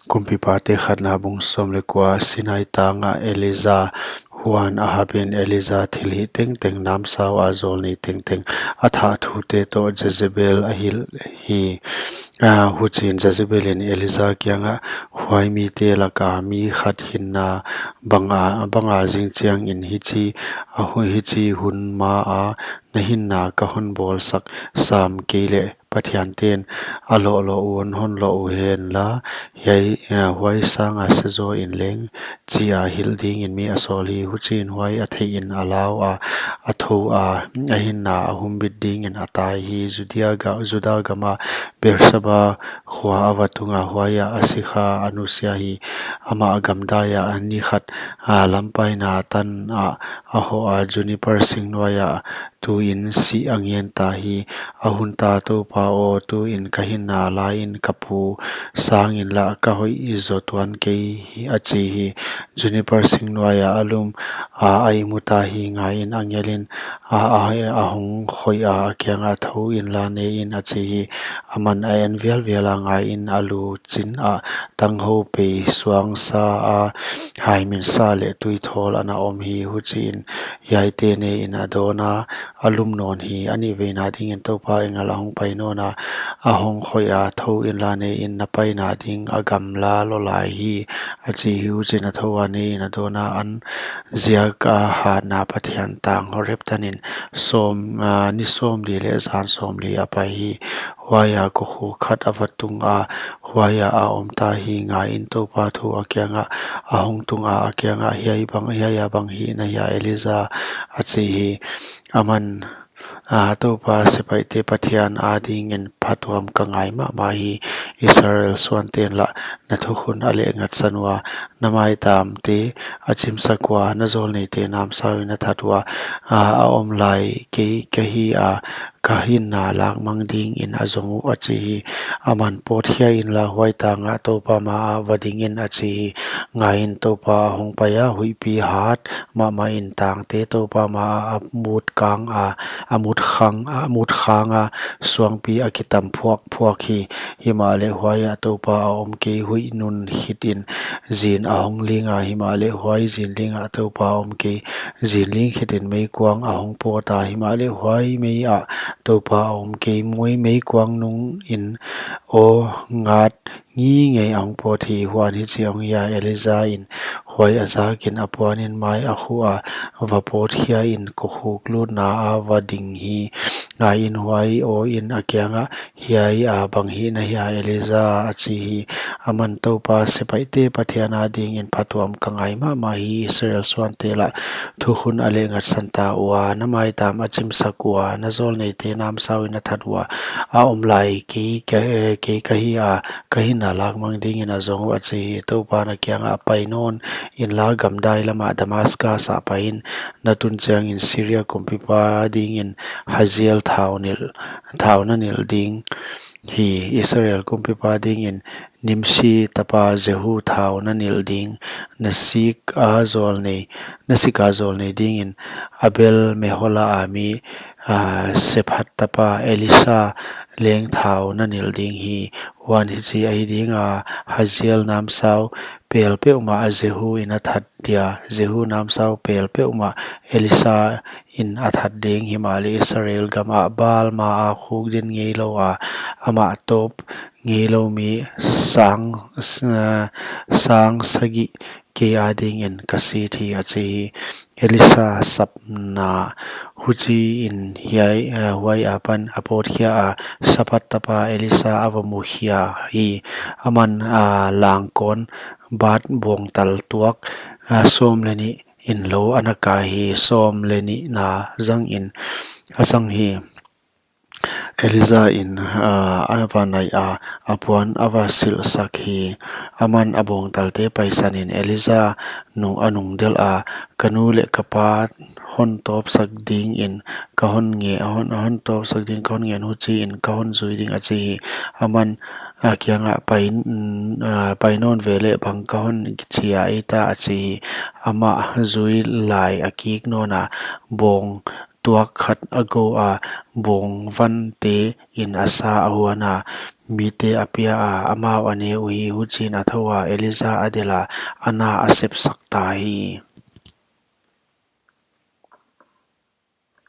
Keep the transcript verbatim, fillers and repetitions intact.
Kumpipate khatna bung sawm leh kua. Sinai tang ah Elija. Huan Ahabin Elija thilhih tengteng, namsau a zawlnei tengteng, a thah thute toh Jezebel a hilh hi. Ah, huchiin Jezebelin Elija kiangah, huai mite laka mi khat hinna banga, banga zing chiangin hichi, a hu-, hichi hun maa na hinna ka hon bawlsak sam kei leh Pathianten a loh loh un hon loh uhenla, hiai, ah, huai sanga sezaw in leng, chia hilh dingin mi a sawl hi. Huchiin huai a theihin a lau a, a thou a, a hinna a humbit dingin a tai hi. Judia ga-, Juda gama Beersheba khua a va tunga, huaia a sikha a nusia hi. Amah gamdaia ni khat, ah, lampaina tan ah a hoh a, juniper sing nuaia tuin sih a ngen ta hi. A hun ta, Toupa aw, tuin ka hinna laiin ka pu sangin lah ka hoih zaw tuan kei hi, a chi hi. Juniper sing nuaia a lum a, a ihmu ta hi. Ngaiin, angelin a, a, a hong khoih a, a kiangah, thou inla ne in, a chi hi. Aman a en vialvial a, ngaiin, a lu chin ah tanghou pei, suangsa a, haiminsa leh tuithawl ana om hi. Huchiin hiaite nein a dawn a, a lum nawn hi. A nihveina dingin Toupa engel a hong pai nawn a, a hong khoih a, thou inla ne in, na paina ding a gamla lou lai hi, a chi hi. Huchiin a thou a, nein a dawn a, an ziak a hatna Pathian tang Horeb tanin sawm, ah, ni sawmli leh zan sawmli a pai hi. Huaia kokhuk khat a va tung a, huaia a om ta hi. Ngaiin, Toupa thu a kiangah a hong tung a, a kiangah, hiai bang, hiaia bang hihna hia, Elija? a chi hi. Aman, ah, Toupa sepaihte Pathian adingin phatuam ka ngai mahmah hi. Israel suanten lah na thukhun a lehngatsan ua, na maitamte a chimsak ua, na zawlneite namsauin a that ua, ah, a om lai kei ka hi a, ka hinna lakmang dingin a zong uh, a chi hi. Aman, pawtkhia inla, huai tangah Toupa maah va dingin, a chi hi. Ngaiin, Toupa a hong pai a, huihpi hat mahmahin tangte Toupa maah a mut khang a, a mut khang, a mut khang a, suangpi a kitam phuakphuak hi. Himahleh huaiah Toupa a om kei, huih nun khitin zin a hong ling a, himahleh huai zin lingah Toupa a om kei. Zin ling khitin meikuang a hong pawt a, himahleh huai mei ah Toupa a om kei. Huai meikuang nungin aw ngat ngingei a hong pawt hi. Huan hichi hong hi a, Elija in huai a zakin a puanin mai a khuh a, va pawtkhiain kokhuk lutna ah va ding hi. Ngaiin, huai awin a kiangah, hiaia bang hihna hia, Elija? a chi hi. Aman, Toupa sepaihte Pathian adingin phatuam ka ngai mahmah hi. Israel suante lah thukhun a lehngatsan ta ua, na maitam a chimsak ua, na zawlneite namsauin a that ua, a om lai kei ka, kei ka hi a, ka hinna lakmang dingin a zong uh, a chi hi. Toupan a kiangah, pai nawn inla, gamdai lamah Damaskas ah pai in, na tun chiangin Siria kumpipa dingin Hazael thau nilh, thau na nilh ding hi. Israel kumpipa dingin Nimsi tapa Jehu thau na nilh ding, na sik a zawlnei, na sik a zawlnei dingin Abel Mehola a mi, ah, Shaphat tapa Elisha leng thau na nilh ding hi. Huan hichi ahi dinga, Hazael namsau pel peuhmah Jehu in a that dia, Jehu namsau pel peuhmah Elisha in a that ding. Himahleh Israel gamah Baal maa khukdin ngeilou a, amah tawp ngeilou mi sang, s-, sang sagih kei adingin ka sit hi, a chi hi. Elisha sapna. Huchiin hiai, eh, huai apan a pawtkhia a, Shaphat tapa Elisha a va mukhia hi. Aman, ah, langkawn bat buangtal tuak, ah, sawm leh nih in lou ana kai hi. Sawm leh nihna zangin a zang hi. Elija in, ah, a va nai a, a puan a va silhsak hi. Aman a buangtalte paisanin Elija nung a nungdelh a, ka nu leh ka pa hon tawpsak dingin ka hon nge-, hon, hon tawpsak dingin ka hon ngen, huchiin ka hon zui ding, a chi hi. Aman a kiangah, pai, mm, ah, pai nawn ve leh bang ka hon chi a, ei ta, a chi hi. Amah zui lai a kik nawn a, bawng tuak khat a gou a, bawngvantein a sa a huan a, mite a pia a, amau a ne uhi. Huchiin a thou a, Elija a delh a, a na a sepsak ta hi.